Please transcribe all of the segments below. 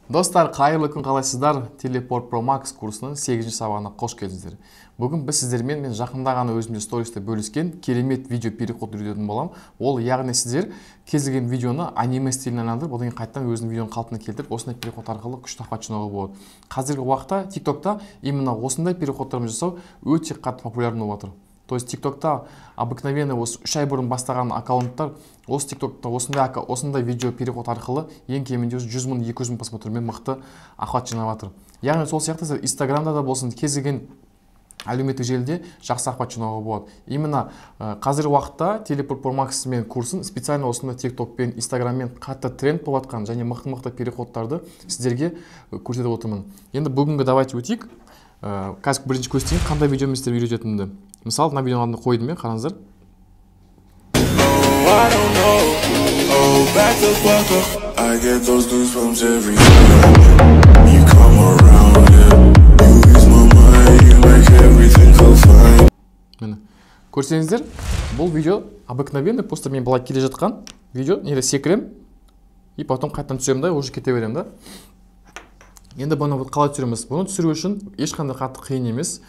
Достар, қайырлы күн, қалайсыздар? Teleport Pro Max курсының 8-ші сабағына қош келдіңіздер. Бүгін біз сіздермен мен жақында ғана өзімде стористе бөліскен керемет видео переход үйрететін боламын. Ол яғни сіздер кез келген видеоны аниме стиліне айналдырып, одан кейін қайтадан өзінің видеоны қалпына келтіріп, осындай переход арқылы күшті охват жинауға болады. Қазіргі уақытта TikTokта именно осындай переходтармен жасау өте қатты популярный болып жатыр. То есть TikTokта обыкновенный осы 3 ай бұрын бастаған аккаунттар осы TikTokта осындай видео переход арқылы ең кемінде 100 мың, 200 мың просмотрмен мықты охват жинап жатыр. Яғни сол сияқты сіздер Инстаграмда да болсын, кез келген әлеуметтік желіде жақсы охват жинауға болады. Именно қазіргі уақытта Teleport Pro Max мен курсын специально осындай TikTok пен Инстаграммен қатты тренд болып жатқан және мықты-мықты переходтарды сіздерге көрсетіп отырмын. Енді бүгінгі давайте өтейік. Қазір бірінші көрсетейін қандай видеомен сіздерге үйрететінімді. Мысалы, мына видеоның алдына қойдым мен, қараңыздар. Міне, көрсеңіздер, бұл видео обыкновенный, просто мен былай келе жатқан видео, неде секірем, и потом қайтадан түсемін да, уже кете беремін да. Енді бұны қалай түсіреміз? Бұны түсіру үшін ешқандай қатты қиын емес.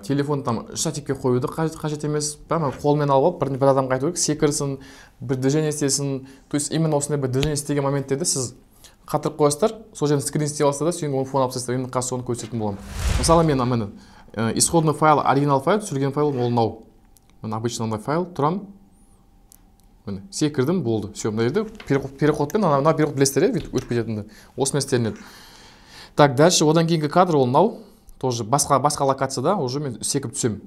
Телефон там штативке қоюды қажет емес. Прямо қолмен алып алып, бір адамға айту керек, секірсін, бір движение істесін. То есть именно осындай бір движение істеген моменттерде сіз қатырып қоясыздар, сол жерден скрин істей аласыздар да, содан кейін оны фон алып тастайсыздар. Енді қазір соны көрсететін боламын. Мысалы, мен міне, исходный файл, оригинал файл, түсірген файл ол мынау. Міне, обычно мындай файл, тұрам. Міне, секірдім, болды. Всё, мына жерде переходпен, мына переход білесіздер, иә, бүйтіп өтіп кететінді. Осымен істелінеді. Так, дальше одан кейінгі кадр ол мынау. Тоже басқа локацияда уже мен секіріп түсемін.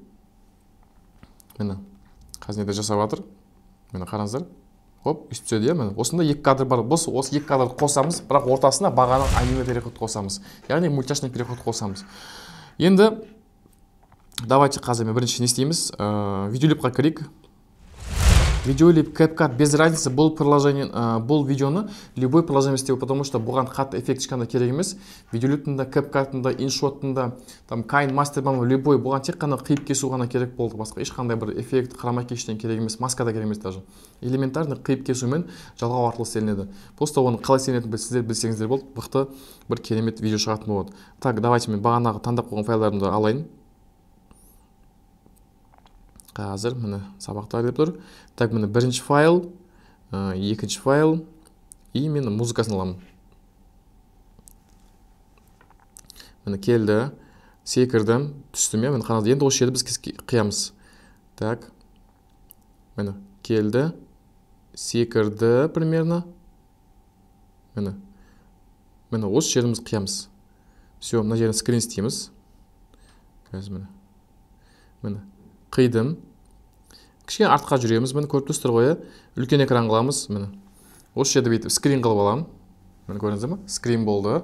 Міне, қазір неде жасап жатыр. Міне, қараңыздар. Хоп, өйстіп түседі, иә, міне. Осында екі кадр бар. Біз осы екі кадрды қосамыз, бірақ ортасына бағана аниме переход қосамыз. Яғни мультяшный переход қосамыз. Енді давайте қазір мен бірінші не істейміз? Видеолипқа кірейік. Видеолип, CapCut, без разницы, бұл приложение, бұл видеоны любой приложение істеу, потому что бұған қатты эффект ешқандай керек емес. Видеолиптің да, CapCut'ың да, InShot'ың да, там KineMaster бар ма, любой, бұған тек қана қиып кесу ғана керек болды. Басқа ешқандай бір эффект, хромакей ештеңе керек емес, маска да керек емес даже. Элементарно қиып кесумен жалғау арқылы істелінеді. Просто оны қалай істелінетінін сіздер білсеңіздер болды, мықты бір керемет видео шығатын болады. Так, давайте мен бағанағы таңдап қойған файлдарымды алайын. Қазір міне сабақтар деп тұр. Так, міне бірінші файл, екінші файл, и мен музыкасын аламын. Міне келді, секірдім, түстім, иә, міне қараңыз, енді осы жерді біз қиямыз. Так, міне келді, секірді примерно. Міне, міне осы жерімізді қиямыз. Всё, мына жерін скрин істейміз. Қазір міне, міне қидым. Кішкене артқа жүреміз, міне көріп тұрсыздар ғой, иә? Үлкен экран қыламыз, міне. Осы жерді бүйтіп скрин қылып аламын. Міне көрдіңіздер ме? Скрин болды.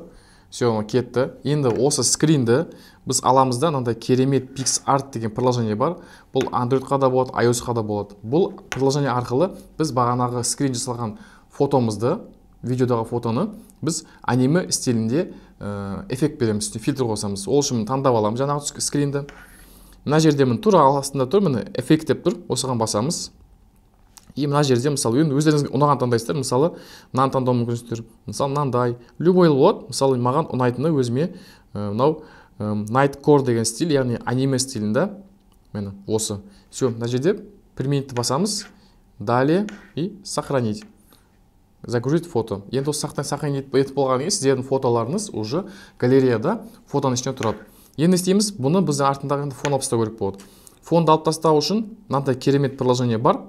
Всё, мына кетті. Енді осы скринді біз аламыз да, мынандай керемет PixArt деген приложение бар. Бұл Android-қа да болады, iOS-қа да болады. Бұл приложение арқылы біз бағанағы скрин жасалған фотомызды, видеодағы фотоны біз аниме стилінде эффект береміз, үстіне фильтр қосамыз. Ол үшін таңдап аламыз жаңағы скринді. Мына жерде міне тура астында тұр, міне эффект деп тұр, осыған басамыз. И мына жерде мысалы енді өздеріңізге ұнаған таңдайсыздар, мысалы мынаны таңдау мүмкінсіздер, мысалы мынандай, любой болады. Мысалы маған ұнайтыны өзіме мынау Nightcore деген стиль, яғни аниме стилінде, міне осы. Всё, мына жерде применить басамыз, далее и сохранить. Загрузить фото. Енді осы сохранить етіп болғаннан кейін сіздердің фотоларыңыз уже галереяда фотоның ішінде тұрады. Енді істейміз, бұны біз артындағы енді фон алып тастау керек болады. Фонды алып тастау үшін мынандай керемет приложение бар.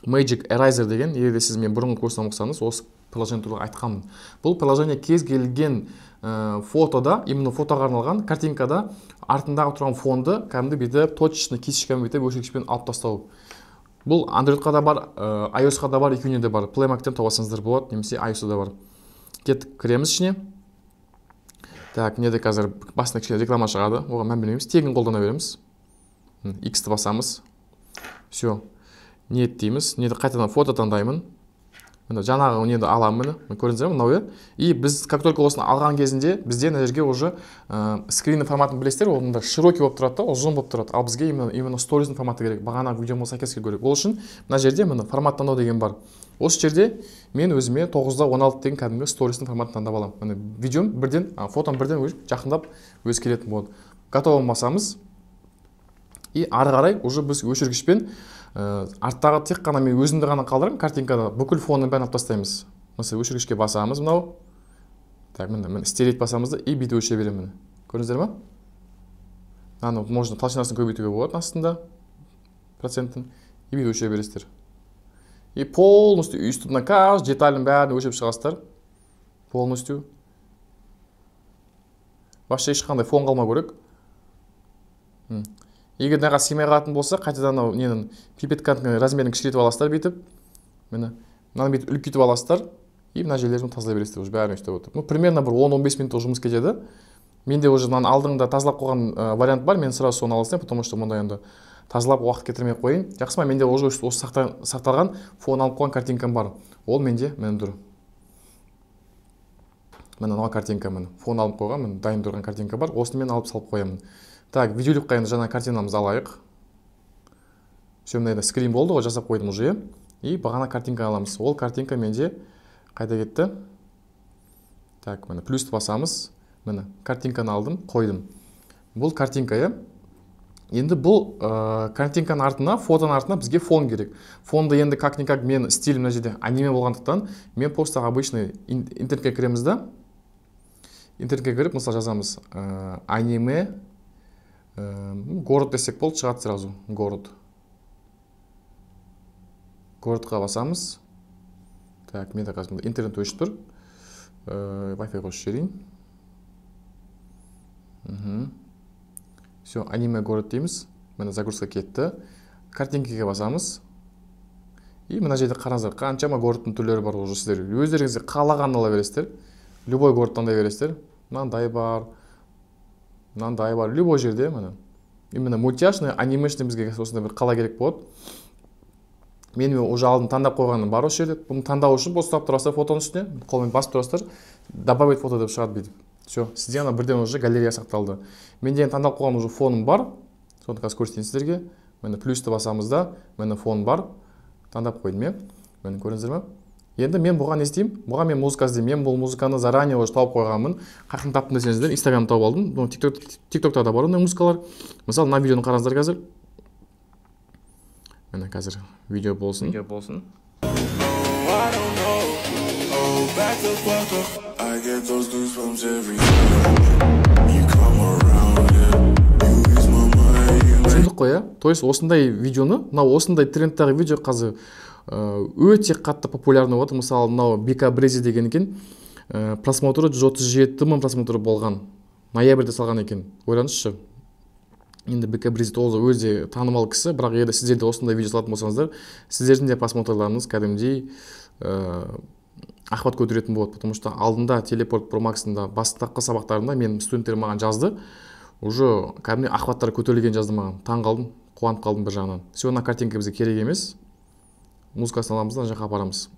Magic Eraser деген, егер де сіз мен бұрынғы курстан оқысаңыз, осы приложение туралы айтқанмын. Бұл приложение кез келген фотода, именно фотоға арналған картинкада артындағы тұрған фонды кәдімгі бүйтіп точечно кисточкамен бүйтіп өшіргішпен алып тастау. Бұл Android-қа да бар, iOS-қа да бар, екеуіне де бар. Play Market-тен таба алсаңыздар болады, немесе iOS-та да бар. Кеттік, кіреміз ішіне. Так, неде қазір басына кішкене реклама шығады, оған мән бермейміз, тегін қолдана береміз. X-ті басамыз. Всё. Нет дейміз. Неде қайтадан фото таңдаймын. Міне, жаңағы нені аламын, міне, көрдіңіздер ме, мынау, иә. И біз как только осыны алған кезінде бізде мына жерге уже скриннің форматын білесіздер, ол мында широкий болып тұрады да, ұзын болып тұрады. Ал бізге именно стористің форматы керек, бағанағы видеомызға сәйкес келу керек. Ол үшін мына жерде, міне, формат таңдау деген бар. Осы жерде мен өзіме 9:16 деген кәдімгі стористің форматын таңдап аламын. Міне, видеом бірден, фотом бірден жақындап өзі келетін болады. Готово басамыз. И ары қарай уже біз өшіргішпен арттағы тек қана мен өзімді ғана қалдырамын, картинкада бүкіл фонның бәрін алып тастаймыз. Мысалы, өшіргішке басамыз мынау. Так, міне, міне, стереть басамыз да и бүйтіп өшіре беремін, міне. Көрдіңіздер ма? Мынаны можно толщинасын көбейтуге болады астында процентін, и бүйтіп өшіре бересіздер. И полностью өйстіп мына каждый деталін бәрін өшіріп шығасыздар. Полностью. Вообще ешқандай фон қалмау керек. Егер мынаға сыймай қалатын болса, қайтадан анау ненің пипетканың размерін кішірейтіп аласыздар бүйтіп. Міне, мынаны бүйтіп үлкейтіп аласыздар и мына жерлерін тазалай бересіздер, уже бәрін өйстіп отырып. Ну, примерно бір 10-15 минут жұмыс кетеді. Менде уже мынаның алдыңда тазалап қойған вариант бар, мен сразу соны ала салайын, потому что мұнда енді тазалап уақыт кетірмей қояйын. Жақсы ма, менде уже осы сақталған фон алып қойған картинкам бар. Ол менде міне тұр. Міне мынау картинка, міне фон алып қойған, міне дайын тұрған картинка бар. Осыны мен алып салып қоямын. Так, видеолікқа енді жаңа картинамызды алайық. Все, мына жерде скрин болды ғой, жасап қойдым уже, иә. И бағана картинка аламыз. Ол картинка менде қайда кетті? Так, міне плюсті басамыз. Міне картинканы алдым, қойдым. Бұл картинка, иә. Енді бұл картинканың артына, фотоның артына бізге фон керек. Фонды енді как-никак мен стиль мына жерде аниме болғандықтан, мен просто обычный интернетке кіреміз да. Интернетке кіріп, мысалы, жазамыз, аниме, город десек болды, шығады сразу город. Городқа басамыз. Так, менде қазір мында интернет өшіп тұр. Wi-Fi қосып жіберейін. Все, аниме город дейміз. Міне загрузка кетті. Картинкаға басамыз. И мына жерде қараңыздар, қаншама городтың түрлері бар уже сіздер. Өздеріңізге қалағанын ала бересіздер. Любой город таңдай бересіздер. Мынандай бар, мынандай бар, любой жерде міне. Именно мультяшный, анимешный бізге осындай бір қала керек болады. Мен уже алдын таңдап қойғаным бар осы жерде. Бұны таңдау үшін бұл ұстап тұрасыздар фотоның үстіне, қолмен басып тұрасыздар, добавить фото деп шығады бүйтіп. Все, сізде ана бірден уже галерея сақталды. Менде енді таңдап қойған уже фоным бар. Соны қазір көрсетейін сіздерге. Міне плюсті басамыз да, міне фон бар. Таңдап қойдым, иә. Міне көрдіңіздер ме? Енді мен бұған не істеймін? Бұған мен музыка іздеймін. Мен бұл музыканы заранее уже тауып қойғанмын. Қаяқтан таптым десеңіздер, Инстаграмда тауып алдым. Ну, TikTokта да бар ондай музыкалар. Мысалы, мына видеоны қараңыздар қазір. Міне қазір видео болсын. Видео болсын. I get those goosebumps every time you come around, yeah. You ease my mind, you make Түсіндік қой, иә? То есть осындай видеоны, мынау осындай трендтағы видео қазір өте қатты популярный болып жатыр. Мысалы, мынау Бека Брези деген екен, просмотры 137 мың просмотры болған. Ноябрьде салған екен. Ойлаңызшы. Енді Бека Брези тоже өзі танымал кісі, бірақ егер сіздер де осындай видео салатын болсаңыздар, сіздердің де просмотрларыңыз кәдімгідей охват көтеретін болады, потому что алдында Телепорт Pro Max-ында бастапқы сабақтарында менің студенттерім маған жазды, уже кәдімгідей охваттар көтерілген жазды маған. Таң қалдым, қуанып қалдым бір жағынан. Все, мына картинка бізге керек емес. Музыкасын аламыз да ана жаққа апарамыз.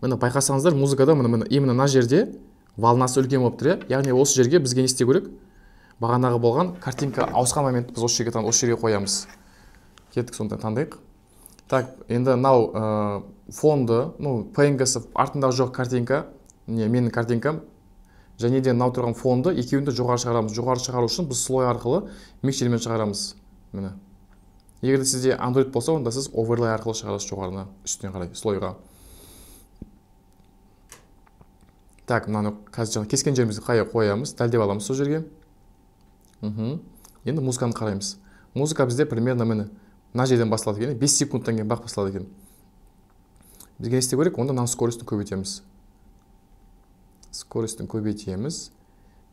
Міне байқасаңыздар, музыкада міне именно мына жерде волнасы үлкен болып тұр, иә? Яғни осы жерге бізге не істеу керек? Бағанағы болған картинка ауысқан моментті біз осы жерге осы жерге қоямыз. Кеттік, сонда таңдайық. Так, енді мынау фонды, ну, P N G-сы артындағы жоқ картинка, не, менің картинкам, және де мынау тұрған фонды екеуін де жоғары шығарамыз. Жоғары шығару үшін біз слой арқылы микшермен шығарамыз. Міне. Егер де сізде Android болса, онда сіз оверлей арқылы шығарасыз жоғарына, үстіне қарай, слойға. Так, мынаны қазір жаңа кескен жерімізге қая қоямыз, дәлдеп аламыз сол жерге. Енді музыканы қараймыз. Музыка бізде примерно міне мына жерден басталады екен, 5 секундтан кейін бірақ басталады екен. Бізге не істеу керек? Онда мынаның скоростін көбейтеміз. Скоростін көбейтеміз.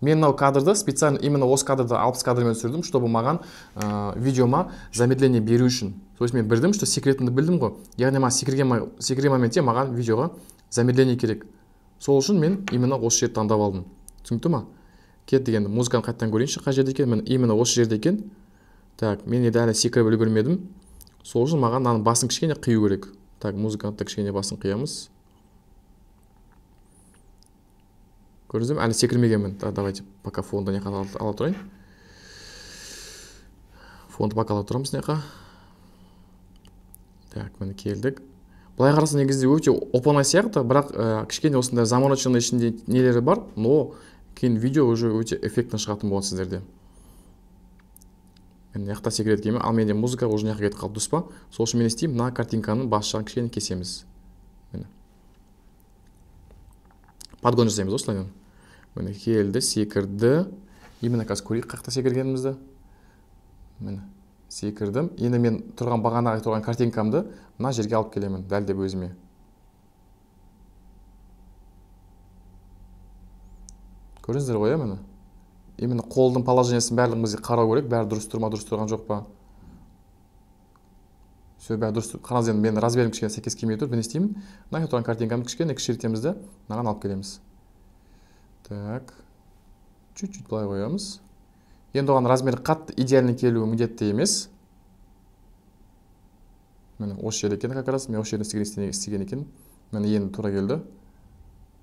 Мен мынау кадрды специально именно осы кадрды 60 кадрмен түсірдім, чтобы маған видеома замедление беру үшін. То есть мен білдім, что секретімді білдім ғой. Яғни маған секірген моментте маған видеоға замедление керек. Сол үшін мен именно осы жерді таңдап алдым. Түсінікті ма? Кеттік енді музыканы қайтадан көрейінші, қай жерде екен? Міне именно осы жерде екен. Так, мен енді әлі секіріп үлгермедім. Сол үшін маған мынаның басын кішкене қию керек. Так, музыканы да кішкене басын қиямыз. Көрдіңіздер ме? Әлі секірмегенмін. Давайте пока фонды не ала тұрайын. Фонды пока ала тұрамыз неқа. Так, міне келдік. Былай қараса негізінде өте оп-оңай сияқты, бірақ кішкене осындай замороченный ішінде нелері бар, но кейін видео уже өте эффектно шығатын болады сіздерде. Мен мына жақта секіреді екенмін, ал менде музыка уже мына жаққа кетіп қалды, дұрыс па? Сол үшін мен не істеймін? Мына картинканың бас жағын кішкене кесеміз. Міне. Подгон жасаймыз осылай. Міне келді, секірді. Именно қазір көрейік қаяқта секіргенімізді. Міне секірдім. Енді мен тұрған бағанағы тұрған картинкамды мына жерге алып келемін, дәл деп өзіме. Көрдіңіздер ғой, міне. Именно қолдың положениесін барлығын бізге қарау керек, бәрі дұрыс тұр ма, дұрыс тұрған жоқ па. Все, бәрі дұрыс. Қараңыз, енді мен размерім кішкене сәйкес келмей тұр, мен не істеймін? Мына тұрған картинкамды кішкене кішірейтеміз де, мынаған алып келеміз. Так. Чуть-чуть былай қоямыз. Енді оған размері қатты идеально келуі міндетті емес. Міне осы жер екен как раз, мен осы жерден істеген екен. Міне енді тура келді.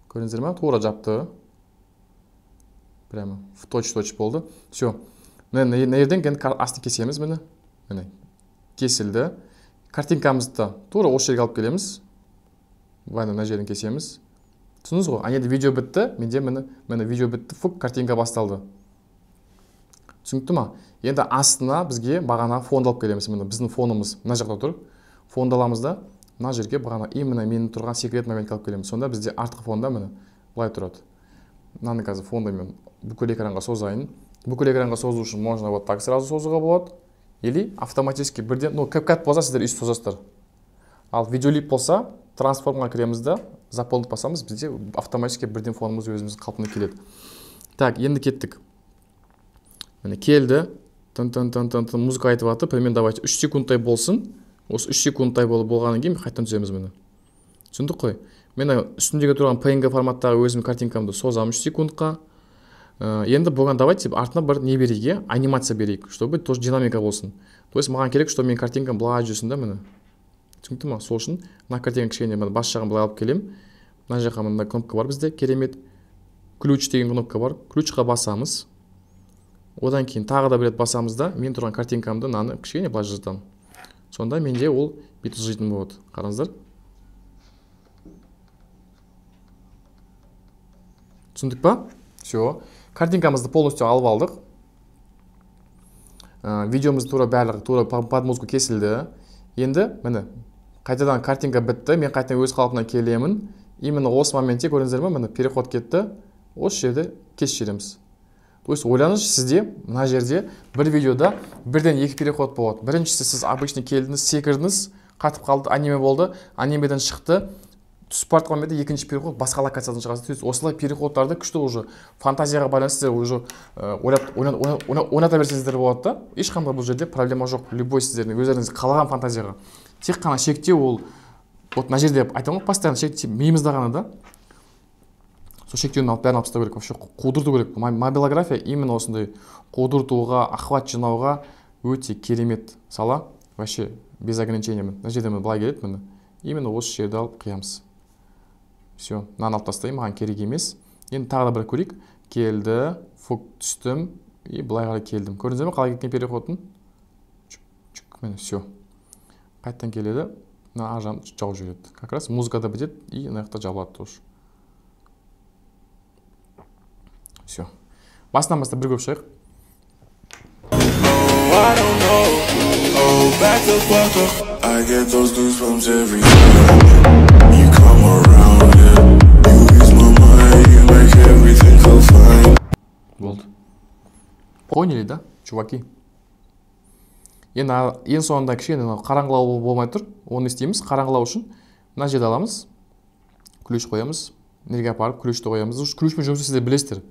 Көрдіңіздер ме? Тура жапты. Прямо в точь-точь болды. Все. Міне мына жерден енді астын кесеміз міне. Міне кесілді. Картинкамызды тура осы жерге алып келеміз. Былай мына жерден кесеміз. Түсіндіңіз ғой? Енді видео бітті. Менде міне видео бітті. Фук, картинка басталды. Түсінікті ма? Енді астына бізге бағана фонды алып келеміз. Міне біздің фонымыз мына жақта тұр. Фонды аламыз да мына жерге бағана именно менің тұрған секрет моментке алып келеміз. Сонда бізде артқы фонда міне былай тұрады. Мынаны қазір фонды мен бүкіл экранға созайын. Бүкіл экранға созу үшін можно вот так сразу созуға болады. Или автоматически бірден, ну, CapCut болса сіздер өйстіп созасыздар. Ал видеолип болса, трансформға кіреміз да, заполнить басамыз, бізде автоматически бірден фонымыз өзіміздің қалпына келеді. Так, енді кеттік. Міне келді. Тын-тын-тын-тын-тын музыка айтып жатыр. Примерно давайте 3 секундтай болсын. Осы 3 секундтай болғаннан кейін қайтадан түсеміз міне. Түсіндік қой? Мен үстіндегі тұрған PNG форматтағы өзімнің картинкамды созамын 3 секундқа. Енді бұған давайте артына бір не берейік, анимация берейік, чтобы тоже динамика болсын. То есть маған керек, чтобы менің картинкам былай жүрсін да міне. Түсінікті ма? Сол үшін мына картинка кішкене міне бас жағын былай алып келемін. Мына жаққа мындай кнопка бар бізде, керемет. Ключ деген кнопка бар. Ключқа басамыз. Одан кейін тағы да бір рет басамыз да, мен тұрған картинкамды мынаны кішкене былай жылжытамын. Сонда менде ол бүйтіп жылжитын болады. Қараңыздар. Түсіндік па? Все. Картинкамызды полностью алып алдық. Видеомыз тура барлығы тура под музыку кесілді. Енді міне қайтадан картинка бітті. Мен қайтадан өз қалпына келемін. Именно осы моментте көрдіңіздер ме? Міне переход кетті. Осы жерде кесіп жібереміз. То есть ойланыңызшы, сізде мына жерде бір видеода бірден екі переход болады. Біріншісі сіз обычно келдіңіз, секірдіңіз, қатып қалды, аниме болды, анимеден шықты. Түсіп бара жатқан моментте екінші переход басқа локациядан шығасыз. То есть осылай переходтарды күшті уже фантазияға байланысты сіздер уже ойната берсеңіздер болады да. Ешқандай бұл жерде проблема жоқ. Любой сіздердің өздеріңіз қалаған фантазияға. Тек қана шектеу ол вот мына жерде айтамын ғой, постоянно шектеу миымызда ғана да. Сол шектеуін алып бәрін алып тастау керек, вообще қудырту керек. Мобилография именно осындай қудыртуға, охват жинауға өте керемет сала. Вообще без ограничения. Мына жерде міне былай келеді міне. Именно осы жерді алып қиямыз. Все, мынаны алып тастаймын, маған керек емес. Енді тағы да бір көрейік. Келді, фук түстім и былай қарай келдім. Көрдіңіздер ме қалай кеткен переходын? Чүк, міне, все. Қайтадан келеді, мына ар жағын жауып жібереді. Как раз музыка да бітеді и мына жақта жабылады тоже. Все. Басынан бастап бір көріп шығайық. Болды. Поняли, да, чуваки? Енді ең соңында кішкене қараңғылау болмай тұр. Оны істейміз. Қараңғылау үшін мына жерді аламыз. Ключ қоямыз. Неге апарып ключті қоямыз. Ключпен жұмыс істеуді білесіздер.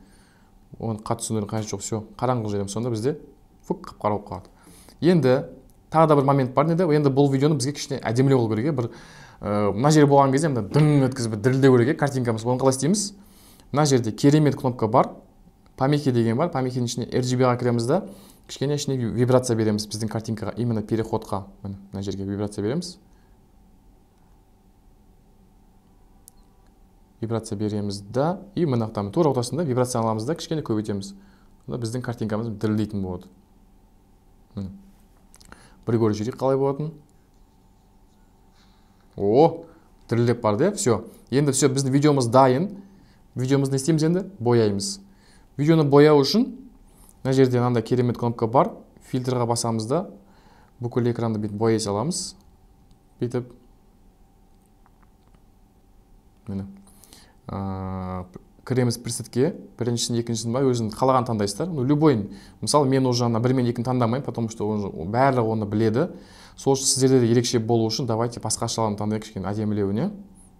Оны қатты түсіндірудің қажеті жоқ. Все, қараңғы жібереміз. Сонда бізде фук қап-қара болып қалады. Енді тағы да бір момент бар еді. Енді бұл видеоны бізге кішкене әдемілеу қылу керек. Бір мына жер болған кезде мына дың еткізіп дірілдеу керек картинкамыз. Оны қалай істейміз? Мына жерде керемет кнопка бар. Помехи деген бар. Помехидің ішіне RGB-ға кіреміз да, кішкене ішіне вибрация береміз біздің картинкаға, именно переходқа. Міне, мына жерге вибрация береміз. Вибрация береміз да, и мына жақтан тура ортасында вибрация аламыз да, кішкене көбейтеміз. Сонда біздің картинкамыз дірілдейтін болады. Міне. Бір көріп жіберейік қалай болатын. О, дірілдеп барды, все. Енді все, біздің видеомыз дайын. Видеомызды не істейміз енді? Бояймыз. Видеоны бояу үшін мына жерде мынандай керемет кнопка бар. Фильтрға басамыз да, бүкіл экранды бүйтіп бояй саламыз. Бүйтіп. Міне. Кіреміз пресетке, біріншісін, екіншісін ба, өзің қалаған таңдайсыздар. Ну, любойын. Мысалы, мен уже ана 1 мен 2-ні таңдамаймын, потому что барлығы оны біледі. Сол үшін сіздерде де ерекше болу үшін давайте басқашаларын таңдайық, кішкене әдемілеуіне.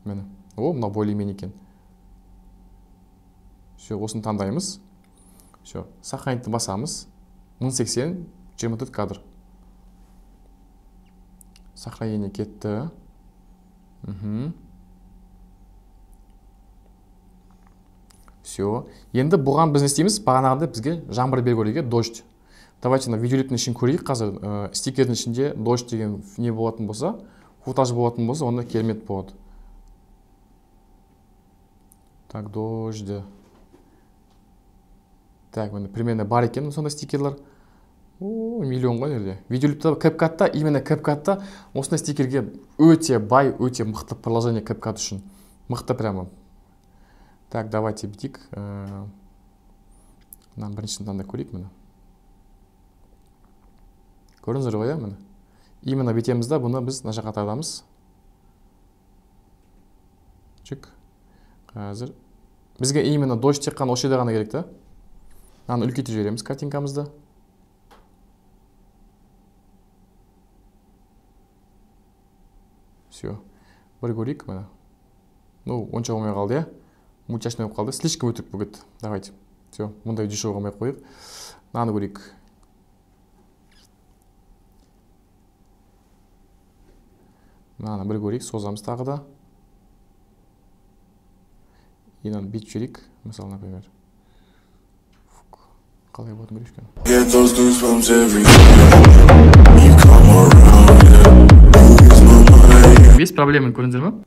Міне. О, мынау более-менее екен. Все, осыны таңдаймыз. Все, сохранить басамыз. 1080, 24 кадр. Сохранение кетті. Все. Енді бұған біз не істейміз? Бағанағыдай бізге жаңбыр беру керек, дождь. Давайте мына видеолиптің ішін көрейік қазір. Стикердің ішінде дождь деген не болатын болса, футаж болатын болса, онда керемет болады. Так, дождь. Так, міне примерно бар екен сондай стикерлер. О, миллион ғой жерде. Видеолипті CapCut-та, именно CapCut-та осындай стикерге өте бай, өте мықты приложение CapCut үшін. Мықты прямо. Так, давайте бүйтейік. Мынаны біріншісін таңдап көрейік, міне. Көрдіңіздер ғой, иә, міне. Именно бүйтеміз да, бұны біз мына жаққа тартамыз. Чик. Қазір. Бізге именно дождь тек қана осы жерде ғана керек та. Мынаны үлкейтіп жібереміз картинкамызды. Все. Бір көрейік, міне. Ну, онша болмай қалды, иә. Мультяшный болып қалды. Слишком өтірік болып кетті. Давайте. Все, мұндай дешевый қылмай ақ қояйық. Мынаны көрейік. Мынаны бір көрейік, созамыз тағы да. И мынаны бүйтіп жіберейік, мысалы, например. Қалай болатын көрейік кішкене. Get those goosebumps every time you come around, yeah. You ease my mind. Без проблем көрдіңіздер ме?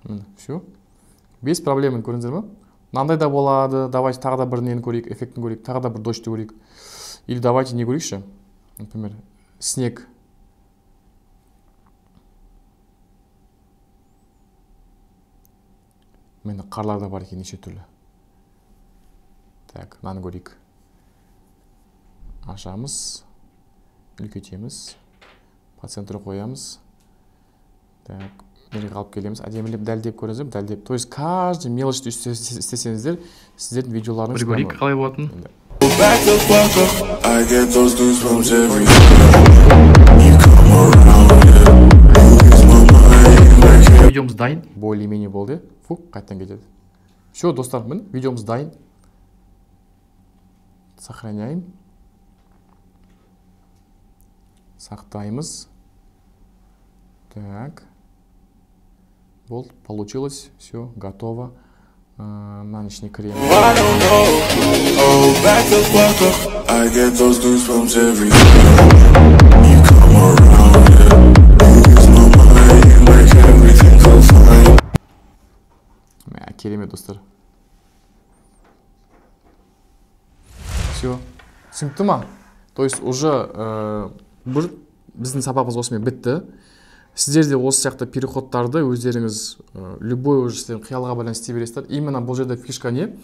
Міне, все. Без проблем көрдіңіздер ме? Мынандай да болады. Давайте тағы да бір нені көрейік, эффектін көрейік, тағы да бір дождьті көрейік. Или давайте не көрейікші? Например, снег. Міне, қарлар да бар екен неше түрлі. Так, мынаны көрейік. Ашамыз, үлкейтеміз, по центру қоямыз. Так, жерге алып келеміз, әдемілеп дәлдеп көріңіздер, дәлдеп. То есть каждый мелочь істесеңіздер, сіздердің видеоларыңыз Бір көрейік қалай болатынын. Енді. Back the fuck up. I get those goosebumps every time you come around, yeah. You ease my mind like Видеомыз дайын. Более-менее болды. Фу, қайтадан кетеді. Все, достар, міне видеомыз дайын. Сохраняем. Сақтаймыз. Так. Вот, получилось, все, готово. Мынаның ішіне кіреміз. I don't know. Oh, back the fuck up. I get those goosebumps every time you come around, yeah. You ease my mind, make everything feel fine. Мә, керемет, достар. Все. Түсінікті ма? То есть уже бір біздің сабағымыз осымен бітті. Сіздер де осы сияқты переходтарды өздеріңіз любой уже сіздердің қиялға байланысты істей бересіздер. Именно бұл жерде фишка не?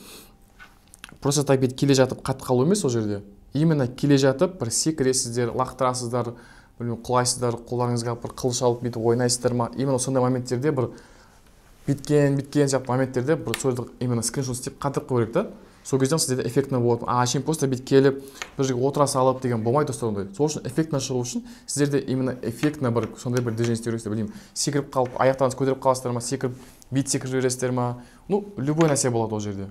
Просто так бүйтіп келе жатып қатып қалу емес ол жерде. Именно келе жатып бір секіресіздер, лақтырасыздар, білмеймін, құлайсыздар, қолдарыңызға бір қылыш алып бүйтіп ойнайсыздар ма? Именно сондай моменттерде бір біткен сияқты моменттерде бір сол именно скриншот істеп қатырып қою керек та. Сол кезде сіздерде эффектно болады. А әшейін просто бүйтіп келіп, бір жерге отыра салып деген болмайды достар ондай. Сол үшін эффектно шығу үшін сіздерде именно эффектно бір сондай бір движение істеу керексіздер, білмеймін. Секіріп қалып, аяқтарыңызды көтеріп қаласыздар ма, секіріп, бүйтіп секіріп жібересіздер ма? Ну, любой нәрсе болады ол жерде.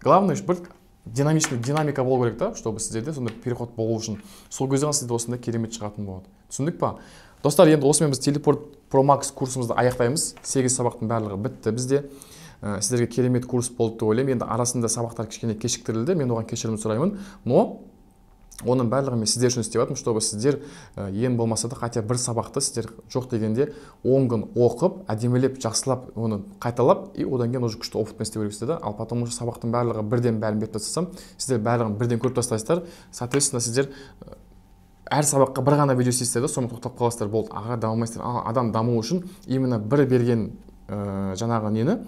Главное, бір динамичный динамика болу керек та, чтобы сіздерде сондай переход болу үшін. Сол кезде сізде осындай керемет шығатын болады. Түсіндік па? Достар, енді осымен біз Teleport Pro Max курсымызды аяқтаймыз. 8 сабақтың барлығы бітті бізде. Сіздерге керемет курс болды деп ойлаймын. Енді арасында сабақтар кішкене кешіктірілді, мен оған кешірім сұраймын. Но Оның барлығын мен сіздер үшін істеп жатырмын, чтобы сіздер ең болмаса да хотя бір сабақты сіздер жоқ дегенде 10 күн оқып, әдемілеп, жақсылап оны қайталап, и одан кейін уже күшті опытпен істеу керексіздер да. Ал потом уже сабақтың барлығы бірден бәрін беріп тастасам, сіздер барлығын бірден көріп тастайсыздар. Соответственно, сіздер әр сабаққа бір ғана видео істейсіздер да, сонымен тоқтап қаласыздар, болды, ары дамымайсыздар. Ал адам даму үшін именно бір берген жаңағы нені,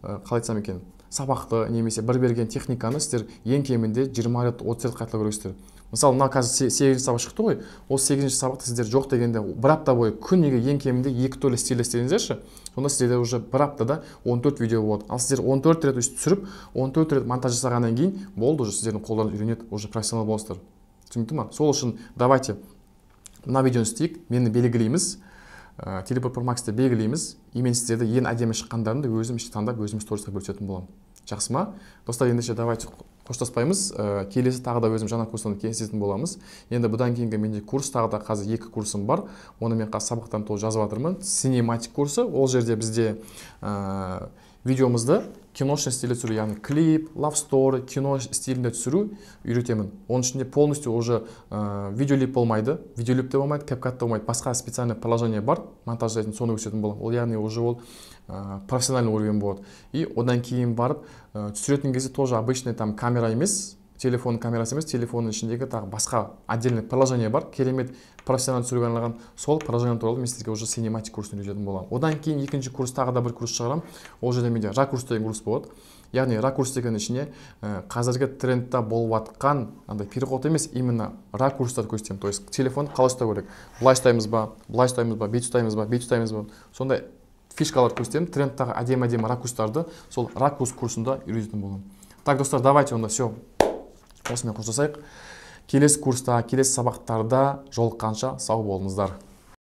қалай айтсам екен, сабақты немесе бір берген техниканы сіздер ең кемінде 20 рет, 30 рет қайталау керексіздер. Мысалы, мына қазір сегізінші сабақ шықты ғой, осы сегізінші сабақты сіздер жоқ дегенде бір апта бойы күніге ең кемінде екі түрлі стильде істеңіздерші, сонда сіздерде уже бір аптада 14 видео болады. Ал сіздер 14 рет өйстіп түсіріп, 14 рет монтаж жасағаннан кейін болды, уже сіздердің қолдарыңыз үйренеді, уже профессионал боласыздар. Түсінікті ма? Сол үшін давайте мына видеоны істейік, мені белгілейміз, Телепорт Про Максты белгілейміз, и мен сіздерді ең әдемі шыққандарын да өзім таңдап, өзім сторисқа бөлісетін боламын. Жақсы ма, достар? Ендеше давайте қоштаспаймыз. Келесі тағы да өзім жаңа курстан кездесетін боламыз. Енді бұдан кейінгі менде курс тағы да қазір екі курсым бар, оны мен қазір сабақтан толық жазып жатырмын. Cinematic курсы, ол жерде бізде видеомызды киношный стилде түсіру, яғни клип, love story, кино стилінде түсіру үйретемін. Оның ішінде полностью уже Videoleap болмайды, Videoleap те болмайды, CapCut та болмайды, басқа специальный приложение бар монтаждайтын, соны көрсететін боламын. Ол, яғни, уже ол профессиональный уровень болады. И одан кейін барып түсіретін кезде тоже обычный там камера емес, телефон камерасы емес, телефонның ішіндегі тағы басқа отдельный приложение бар, керемет профессионал түсіруге арналған. Сол приложение туралы мен сіздерге уже cinematic курсын үйрететін боламын. Одан кейін екінші курс, тағы да бір курс шығарамын. Ол жерде менде ракурс деген курс болады. Яғни ракурс деген ішіне қазіргі трендта болып жатқан андай переход емес, именно ракурстарды көрсетемін. То есть телефон қалай ұстау керек: былай ұстаймыз ба, былай ұстаймыз ба, бүйтіп ұстаймыз ба, бүйтіп ұстаймыз ба, сондай фишкаларды көрсетемін. Трендтағы әдемі әдемі ракурстарды сол ракурс курсында үйрететін боламын. Так, достар, давайте онда все, осымен қоштасайық. Келесі курста, келесі сабақтарда жолыққанша сау болыңыздар.